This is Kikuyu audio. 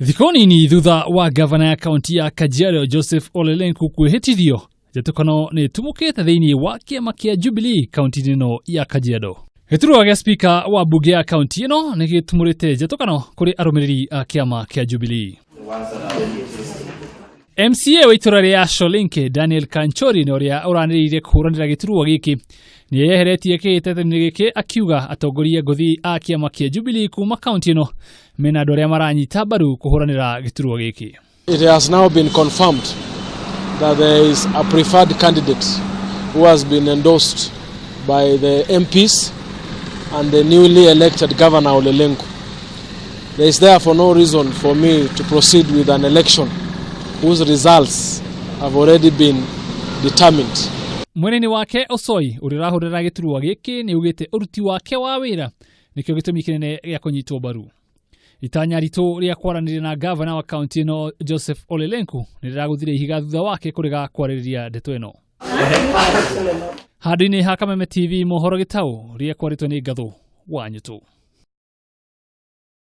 Thikũ nini thutha wa gavana ya kaunti ya Kajiado Joseph Ole Lenku kwĩhĩtithio, njatũkano nĩ ĩtumũkĩte thĩinĩ wa kĩama kĩa Jubilee kaunti-inĩ ĩno ya Kajiado. Gĩturwa gĩa spika wa mbunge ya kaunti ĩno nĩ gĩtumũrĩte njatũkano kũrĩ arũmĩrĩri a kĩama kĩa Jubilee. MCA wa itũra rĩa Sholinke Daniel Kanchori na ũrĩa ũranĩrĩire kũhũranĩra gĩturwa gĩkĩ nĩ eyeheretie kĩhĩtahĩtano gĩkĩ akiuga atongoria ngũthi a kĩama kĩa Jubilee kuma kaunti ĩno mena andũ arĩa maranyita mbaru kũhũranĩra gĩturwa gĩkĩ. It has now been confirmed that there is a preferred candidate who has been endorsed by the MPs and the newly elected Governor Ole Lenku. There is therefore no reason for me to proceed with an election whose results have already been determined. Mwena-inĩ wake Osoi ũrĩa ũrahũrĩra gĩturwa gĩkĩ nĩ augĩte ũruti wake wa wĩra nĩkĩo gĩtũmi kĩnene gĩa kũnyitwo mbaru. Itanya ritũ rĩa kwaranĩria na gavana wa kaunti ĩno Joseph Ole Lenku nĩ rĩragũthire ihiga thutha wake kũrega kwarĩrĩria ndeto ĩno. Handũ-inĩ ha Kameme TV mohoro gĩtaũ rĩekwarĩtwo nĩ Ngathũ wa Nyũtũ.